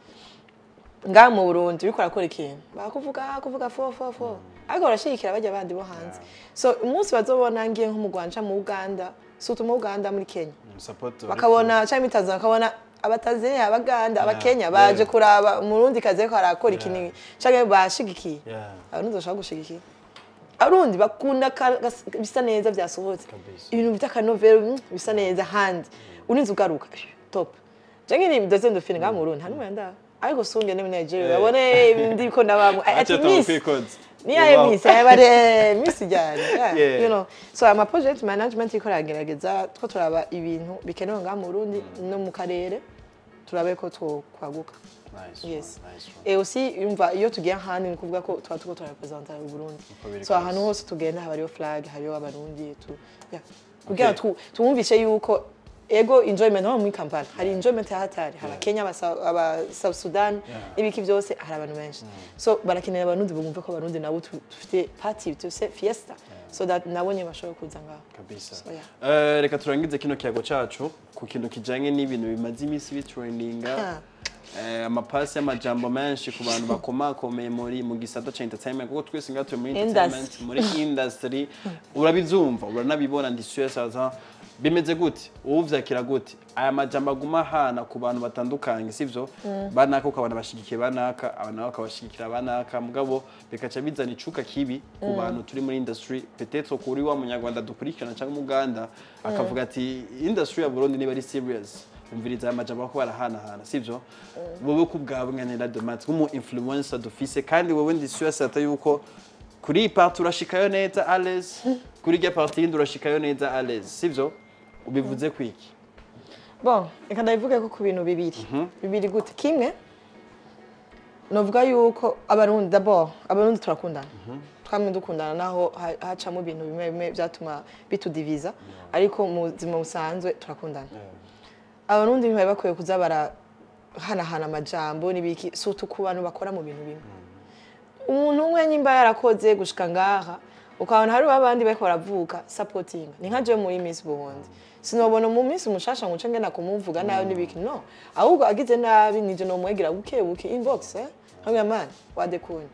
ngaha mu Burundi uriko urakora ikintu bakuvuga kuvuga fo fo fo, ariko barashigikira bajya bandi bo hanze. So umunsi bazobona ngiye nko mu Rwanda, mu Uganda, surtout mu Uganda, muri Kenya, Support bakabona cyangwa muri Tanzania, bakabona abatanzania, abaganda, abakenya baje kuraba umurundi kazi ko arakora ikintu cyangwa bashigikiye. Abarundi bashaka gushigikira, abarundi bakunda bisa neza byasohotse. Kabisa. Ibintu by'akanovera, bisa neza handi urinze ugaruka top. Je ngini deuxième dauphine ngaha mu Burundi nta n'umwe yandaba, ariko sunge ni muri Nigeria babone ndiko ndabamwe ati Acha miss kwikoza. Ni ayo miss ayabare miss ijyanye. Yeah, Yeah. so ama project management iko ragerageza two turaba ibintu bikenewe ngaha mu Burundi no mu karere, turabe ko twokwaguka. Nice Yes. one, nice one. Et aussi, umva, iyo tugiye ahandi, ni kuvuga ko tuba turiko turarepresenta u Burundi. Uko biri So ahantu kose. hose tugenda haba hariho flag, hariho Abarundi tu, yeah. Kugira tuwumvishe yuko ego enjoyment aho muri Kampala hari enjoyment ya hatari, hari Kenya, aba South Sudan, n'ibiki byose, hari abantu benshi. So barakenera Abarundi bumve ko Abarundi nabo dufite party, dufite fiesta, so that nabo nyine bashobora kuza ngaho. Kabisa. So, yeah. Reka turangize kino kiyago cacu ku kintu kijanye n'ibintu bimaze iminsi bitrendinga, amapasi y'amajambo menshi ku bantu bakomakomeye muri mu gisata ca entertainment, kuko twese ngaha turi muri entertainment, muri industry. Urabivyumva, uranabibona, ndi sûr certain. Bimeze gute? Uvyakira gute aya majambo aguma ahana ku bantu batandukanye, sivyo? Banaka ukabona bashigikiye banaka, aba nabo bakabashigikira banaka, mugabo bikaca bizana icuka kibi ku bantu turi muri industry. Peut-être kuri wa Munyarwanda dukurikirana cyangwa Umuganda, akavuga ati: "Industry ya Burundi niba ari serious, umviriza aya majambo bako barahanahana," sivyo? Wowe ku bwawe nka Nella Domat, nk'umu influencer dufise, kandi wowe ndi sûr certain yuko kuri iyi partie urashikayo neza à l'aise, kuri irya partie yindi urashikayo neza à l'aise, sivyo? Ubivuze kwiki? Bon, reka ndabivuge ko ku bintu bibiri. Bibiri gute? Kimwe, novuga yuko Abarundi, d'abord Abarundi turakundana, twamwe dukundana, naho hacamo ibintu bimwe bimwe byatuma bitudiviza, ariko mu buzima busanzwe turakundana. Abarundi ntibari bakwiye kuza barahanahana amajambo n'ibiki, surtout ku bantu bakora mu bintu bimwe. Umuntu umwe nyimba yarakoze gushika ngaha, ukabona hari abandi bariko baravuka, supporting. Ni nka jewe muri Miss Burundi, sinobona mu minsi mushasha ngo nce ngenda kumuvuga nabi n'ibiki, no. Ahubwo agize nabi, nije nomwegera buke buke inbox, nkamubwira: "Man, wadekunye,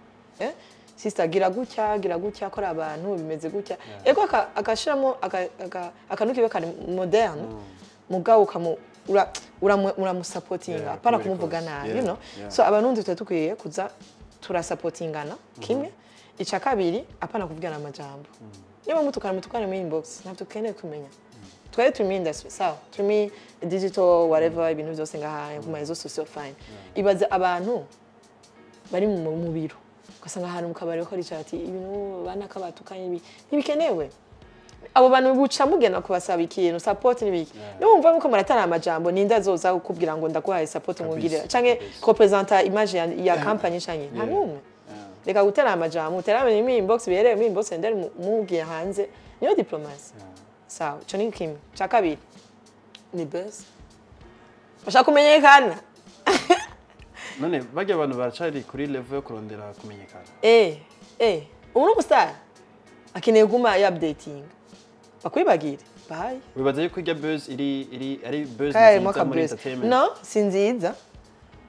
sister, gira gutya, gira gutya, kora abantu bimeze gutya." Ego, akashiramo akantu kiwe kari moderne, mugabo ukamu uramusapotinga, apana kubera kumuvuga kose. nabi. So Abarundi tuba dukwiye kuza turasapotingana, kimwe. Ica kabiri, apana kuvugana amajambo. Niba mutukana, mutukane muri inbox, ntabwo dukeneye kumenya. Twari turi muri industry, sawa, turi muri digital, whatever, ibintu byose ngaha ku ma réseaux sociaux, fine. Ibaze abantu bari mu biro, ugasanga ahantu mu kabari bakora ati ibintu banaka batukanye, ibi ntibikenewe. Abo bantu buca mugenda kubasaba ikintu, support n'ibiki. Niwumva muko muratana amajambo, ninde azoza kukubwira ngo ndaguhaye support, ngungirira canke representa image ya company canke? Nta n'umwe. Reka gutera amajambo, utera muri inbox, bihereye muri inbox, and then mugiye hanze niyo diplomacy, sawa? Ico ni kimwe. Ca kabiri ni buzz, bashaka kumenyekana. None barya abantu baracari kuri level yo kurondera kumenyekana? Ubu ni umustar, akeneye kuguma ya updating, bakwibagire, bye. Wibaza yuko irya buzz iri ari buzz Kaya harimo nziza muri aka buzz. entertainment? No, si nziza,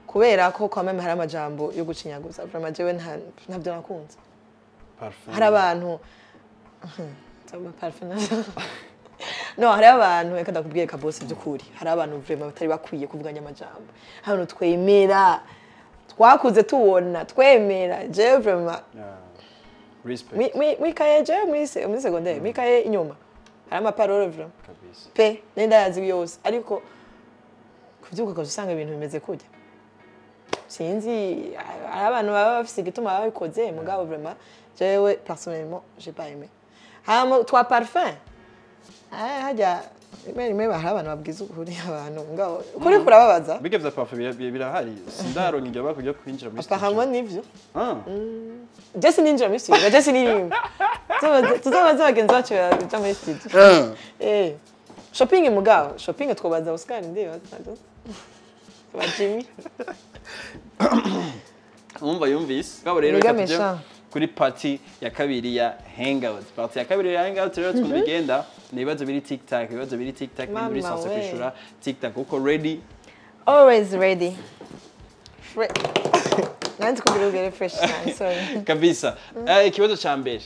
kubera ko kwa meme hari amajambo yo gucinyaguza. Vraiment, jewe ntabyo nakunze. Parfum. Hari abantu parfum, no, hari abantu, reka ndakubwiye kabose by'ukuri, hari abantu vraiment batari bakwiye kuvuganya amajambo. Hari abantu twemera, twakuze tubona, twemera. Jewe vraiment Yeah. Respect. Mwikaye, jewe muri secondaire, mwikaye inyuma hari amaparole vraiment Kabisa. pe nenda yazi yose, ariko kubyuka ukaza usanga ibintu bimeze kurya, sinzi. Hari abantu baba bafise igituma babikoze, mugabo vraiment jewe personnellement j'ai pas aimé. Hama twa parfum, hajya rimwe rimwe hari abantu babwiza ukuri abantu, mugabo ukuri kurababaza. Biga vya parfum birahari, sindaronka iryo bako ryo kwinjira muri studio. Apparemment nivyo. Ah. Je sininjira muri studio, je siniririmba. Tuzobaze bagenzi bacu baja muri studio. Shopping, mugabo shopping twobaza Oscar, ndibaza ba Jimmy. Umva, yumvise. Ngabo rero Niga reka tujye mesha. kuri partie ya kabiri ya hangout. Partie ya kabiri ya hangout rero, tukuntu bigenda ni ibibazo biri tic tac, ibibazo biri tic tac, Mama muri sanse we. kwishura tic tac. Uko ready? Always ready. Nanzi kugira ugere fresh cyane, sorry. Kabisa. Ikibazo ca mbere,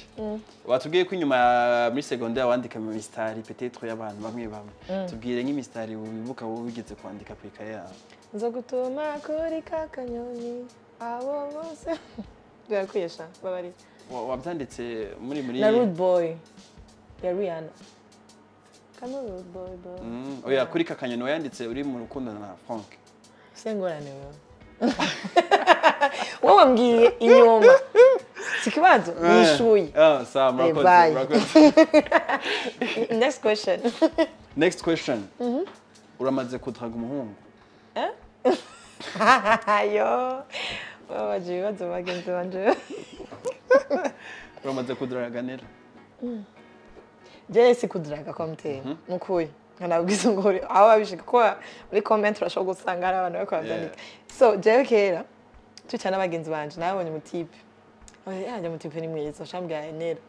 watubwiye ko inyuma muri secondaire wandika mu mistari, peut-être y'abantu bamwe bamwe. Tubwire nk'imistari wibuka wowe wigeze kwandika ku ikaye yawe. Nzogutuma kuri ka kanyoni abo bose birakwiye sha, babarira. Wabyanditse muri Na Rude Boy ya Rihanna, kano Rude Boy boy. Oya, kuri kakanyoni wayanditse uri mu rukundo na Frank? Sengorane wewe, wowe wambwiye inyuma, si ikibazo, nishuye. Ah, sawa, murakoze. Bye. Murakoze. Next question. Next question. Uramaze kudraga umuhungu? Eh? Yo, babaje ibibazo bagenzi banje. Uramaze kudaraga, Nera? Je si kudaraga komte nukuri nkanabwiza ngo aho babishika ko muri comment urashobora gusanga hari abantu bariko baravyandika. So jewe kera twicara n'abagenzi banje, nabonye umutipe, yanjye umutipe ni mwiza, shambwira Nera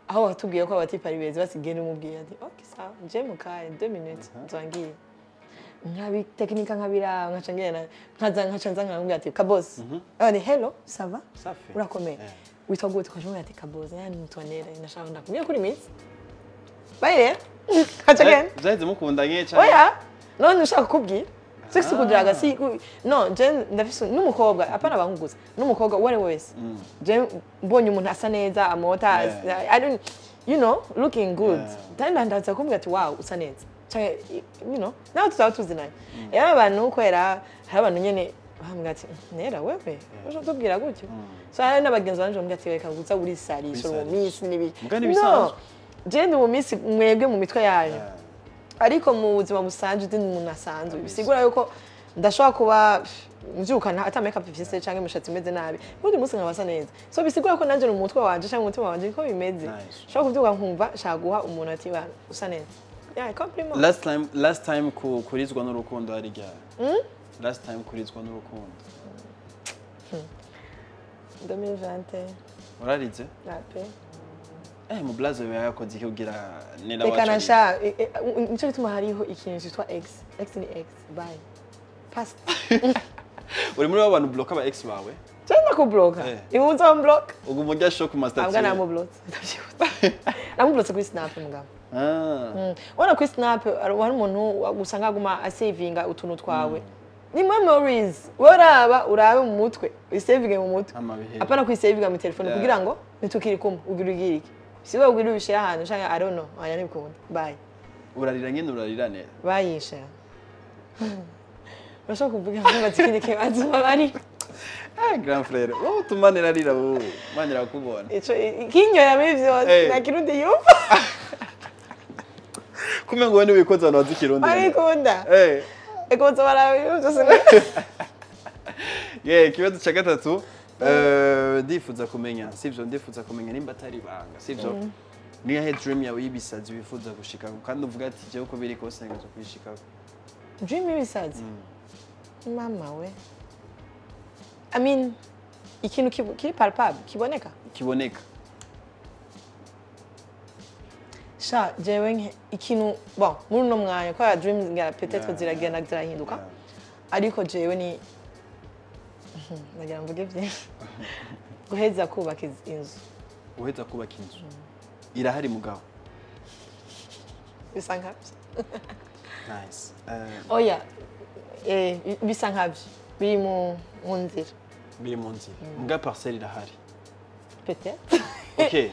aho watubwiye ko abatipe ari beza, basigaye n'umubwiye ati ok sawa, nje mukaye 2 minutes nzangiye nkabitekinika nkabira nkaca ngenda nkaza nkaca nza nkamubwira ati Kaboss, ni hello, ça va? Safi. Urakomeye? Yeah. Witwa gute? Ukaca ati Kaboss, yani nitwa Nera, nashaka ndakubwiye kuri minsi bye rero, nkaca ngenda. Vyaheze mukundanye canke? Oya, none ushaka kukubwira si kudiraga si no je ndafise n'umukobwa, apana abangu gusa, n'umukobwa uwo ari we wese, je mbonye umuntu asa neza amota, I don't, you know, looking good, kandi ndaza kumbwira ati wow, usa neza canke nawe tuzaba tuzinanye. Rero abantu kubera hari abantu nyene bambwira ati Nera wewe ushobora kutubwira gutyo, so hari n'abagenzi banje bambwira ati reka kuza urisarisha uri mu minsi n'ibiki. Muga No, n'ibisanzwe. je ndi mu minsi mwebwe mu mitwe yanyu, ariko mu buzima busanzwe ndi umuntu asanzwe, bisigura yuko ndashobora kuba mbyuka ata makeup mfise canke umushatsi umeze nabi, ubundi munsi nkaba asa neza. So bisigura ko nanje mu mutwe wanje canke mu mutima wanje niko bimeze. Nice. Nshobora kubyuka nkumva nshaka guha umuntu ati ba usa neza, yeah, compliment. Last time kurizwa n'urukundo hari ryari? Last time kurizwa n'urukundo? 2020. Urarize? Nape. Mu blaze yawe yakoze iki kugira Nera Reka wacu na sha nico gituma hariho ikintu cyitwa ex. Ex ni ex, bye, past. Uri muri ba bantu bloka aba ex bawe? Je ndakubloka. Imuzo mblock. Uguma urya show ku ma Abwa statut? Namublotse, ndavyibutse, namublotse kuri Snap mugabo. Ah. Ubona kuri Snap hari umuntu usanga aguma asavinga utuntu twawe, ni memories, wowe uraba urabe mu mutwe, uyisavinge mu mutwe. Amabihe. Apana kuyisavinga mu telefone. Kugira ngo nitukiri kumwe ugira ugira iki, si wowe ugira ubishira ahantu canke I don't know, oya ntibikunda, bye. Urarira nyene, urarira neza. Bayisha urashobora kuvuga ngo ikindi kibazo bari. Ah, grand frère, wowe utuma Nera arira, wowe Imana irakubona. Ico kinyoya muri vyose. Nta kirundi yumva. Kumbe ngo wowe ntiwikoze abantu bazi ikirundi. Arikunda. Eko baraba byose. Yeah, ikibazo cya gatatu, ndifuza kumenya, sivyo, ndifuza kumenya nimba atari ibanga, sivyo, niyo he dream yawe y'ibisazi wifuza gushikako kandi uvuga ati jewe uko biri kose ntegerezwa kuyishikako? Dream y'ibisazi, mama we, I mean ikintu kiri palpable, kiboneka. Kiboneka. Sha jewe ikintu bon muri uno mwanya kubera dreams nga peut-être ziragenda zirahinduka, ariko jewe ni ndagira mvuge byinshi, guheza kubaka inzu. Uheza kubaka inzu irahari mugabo? Bisa nkabyo. Nice. Oya, bisa nkabyo biri mu nzira. Biri mu nzira muga parcelle irahari? Peut-être. Okay,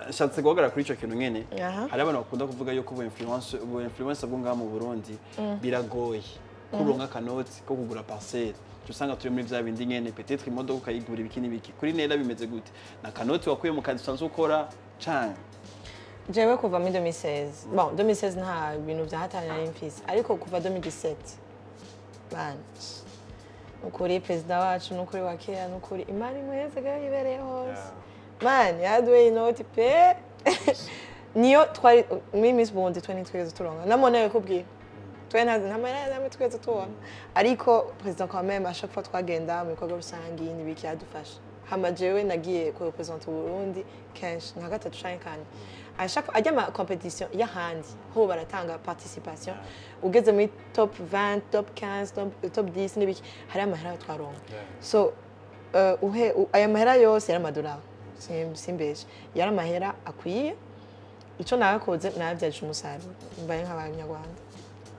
nshatse guhagarara kuri ico kintu nyene. Hari abantu bakunda kuvuga yuko ubu influence bwo ngaha mu Burundi biragoye kuronka akanoti ko kugura parcelle. Uca usanga turi muri vya bindi nyene, peut-être imodoka ukayigura, ibiki n'ibiki. Kuri Nera bimeze gute? Na kanoti wakuye mu kazi usanzwe ukora canke? Jewe kuva muri 2016, bon, 2016 nta bintu vya hatari nari mfise, ariko kuva 2017 bana, nukuri perezida wacu, nukuri wa kera, nukuri Imana imuheze gayo ibereye hose, man yaduye inoti pe, niyo twari muri Miss Burundi, twe ntitwigeze turonka namone yakubwiye, twe nta mahera namwe twigeze tubona, ariko perezida quand même à chaque fois twagenda mu bikorwa rusangi n'ibiki yadufasha. Hama jewe nagiye ku representa Burundi kenshi, nka gatatu canke kane, à chaque fois ajya ama competition y'ahandi ho baratanga participation, ugeze muri top 20, top 15, top 10 n'ibiki, hari amahera twaronka. So uhe aya mahera yose yari amadolari, simbeshe, yari amahera akwiye. Icyo nakoze nabyaje umusaruro, mbaye nk'abanyarwanda,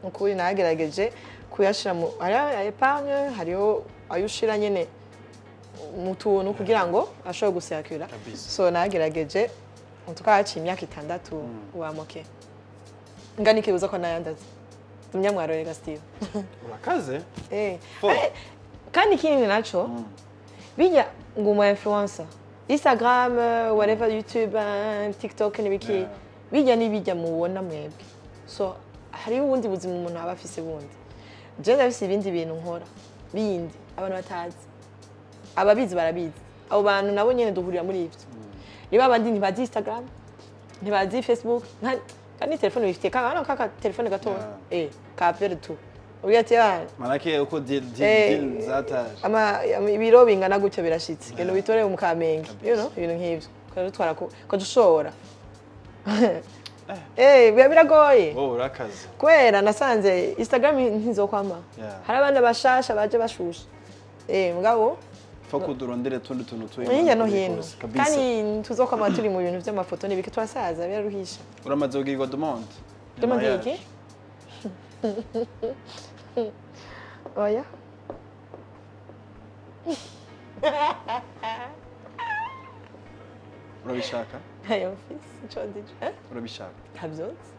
ukuri nagerageje kuyashira mu hariho épargne, hariho ayo ushira nyene mu tuntu kugira ngo ashobore gusakura. Kabisa. So nagerageje twaciye imyaka 6 wamoke ngana ikibuza ko nayandaze umunyamwaro rega Steve. Urakaze. Eh. Fo. Kandi ikindi naco bijya ngo umu influencer Instagram, whatever, YouTube, TikTok n'ibiki, bijya n'ibijya mubona mwebwe, so hariho ubundi buzima umuntu aba afise bundi. Je ndafise ibindi bintu nkora. bindi abantu batazi, ababizi barabizi, abo bantu nabo nyene duhurira muri ivyo. Niba abandi ntibazi Instagram, ntibazi Facebook, kandi telefone bifite kaka kaka telefone gatoya ka perdu ubwo ati manake uko deal deal zataje ama ibiro bingana gutyo birashitse genda bitore mu Kamenge, you know, ibintu nk'ivyo ukadutwara ukadushora. Biba biragoye. Wowe urakaze. Kubera nasanze Instagram ntizokwama. Hari abana bashasha baje bashusha. Mugabo fa kudurondere tundi tuntu tuyi hirya no hino. Kandi tuzokwama turi mu bintu by'amafoto n'ibiki turasaza biraruhisha. Uramaze kugirwa demande? Demande iki? Oya. Urabishaka? Ayo mfise ico ndije. Urabishaka? Ntavyonzi.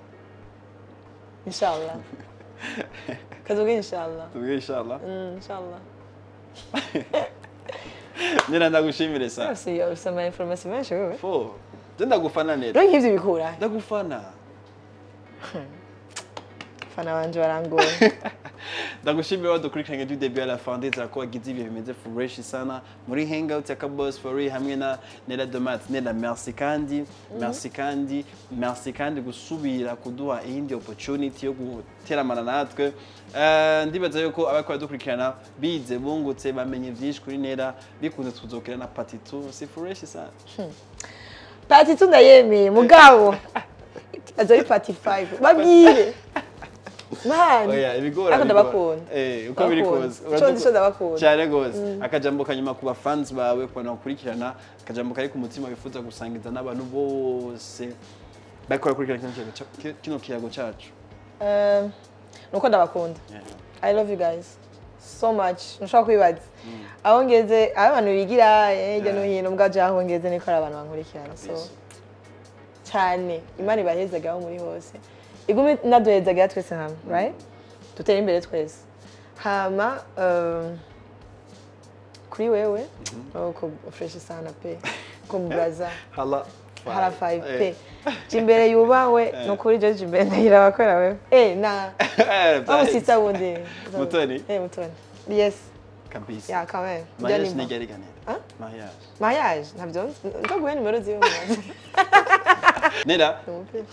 Inshallah. Kazoge inshallah. Tuge inshallah. Inshallah. Nera ndagushimire sa. Si usama information menshi wewe. Fo. Je ndagufana nera. Rero nk'ivyo bikura. Ndagufana. Fana wanje barangoye. Ndagushimira wadukurikiranye du début à la fin, ndizera ko wagize ibihe bimeze fresh sana muri hangout ya Kaboss for real hamwe na Nella Domat. Nella, merci kandi, merci kandi, merci kandi gusubira kuduha iyindi opportunity yo guteramana natwe. Ndibaza yuko abakora dukurikirana bize bungutse bamenye byinshi kuri Nella, bikunze tuzokera na part 2 si fresh sana. Part 2 ndayemeye mugabo. Azori part 5 babwire. Man. Oya, ibigora. Ako ndabakunda. Uko biri kose. Ico ndabakunda. Cyane gose. Akajambo kanyuma kuba fans bawe kubana gukurikirana, akajambo kari ku mutima wifuza gusangiza n'abantu bose bakora kurikirana kino kiyago cyacu. Nuko ndabakunda. I love you guys so much. Nshaka kwibaza. Aho ngeze abantu bigira hirya no hino mbwaje aho ngeze niko ari abantu bankurikirana. So cyane Imana ibahezaga aho muri hose. Igumi naduhezaga twese hamwe, right? Dutere imbere twese. Hama kuri wewe uko fresh sana pe ko mbraza. Hala hala 5 pe. Jimbere yubawe no kuri je jimbere ndahira bakora wewe. Na amusitsa wundi. Mutoni. Mutoni. Yes. Kabisa. Ya quand même. Mariage nigeri ganera. Mariage. Mariage ntabyo ndoguhe nimero ziwe. Nera,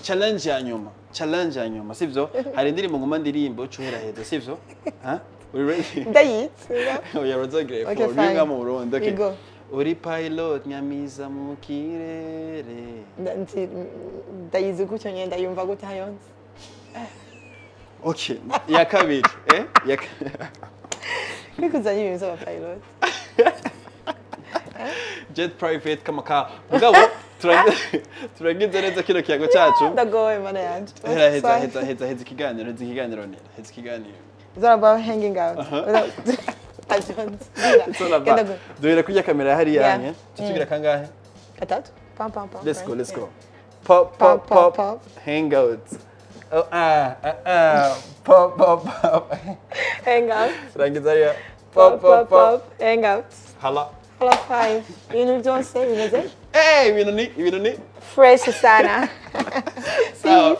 challenge ya nyuma. Challenge ya nyuma, sivyo? Hari indirimbo ngoma ndirimbo cuhera heza, sivyo? Ha? Uri ready? Ndayitse. Oya, rozogere. Okay, fine. Mu Burundi. Okay. Uri pilot nyamiza mu kirere. Ndayizi gutyo nyenda ndayumva gute hayonze. Okay, ya kabiri, Ya kwikuzanya ibintu by'aba pilot. Jet private kama ka. Mugabo turagize neza kino kiyago cyacu. Ndagowe mana yanje. Heza heza heza heza ikiganiro, heza ikiganiro nera, heza ikiganiro. It's all about hanging out. It's all about. Duhera kuri kamera hariya yanye. Tutugira kangahe? Gatatu. Pam pam pam. Let's go, let's go. Pop pop pop pop. Hangout. Oh ah ah ah. Pop pop pop. Hangout. Rangiza hariya. Pop pop pop. Hangout. Hala. Hala 5. Ibintu byose bimeze? Ibintu ni fresh sana. Sawa.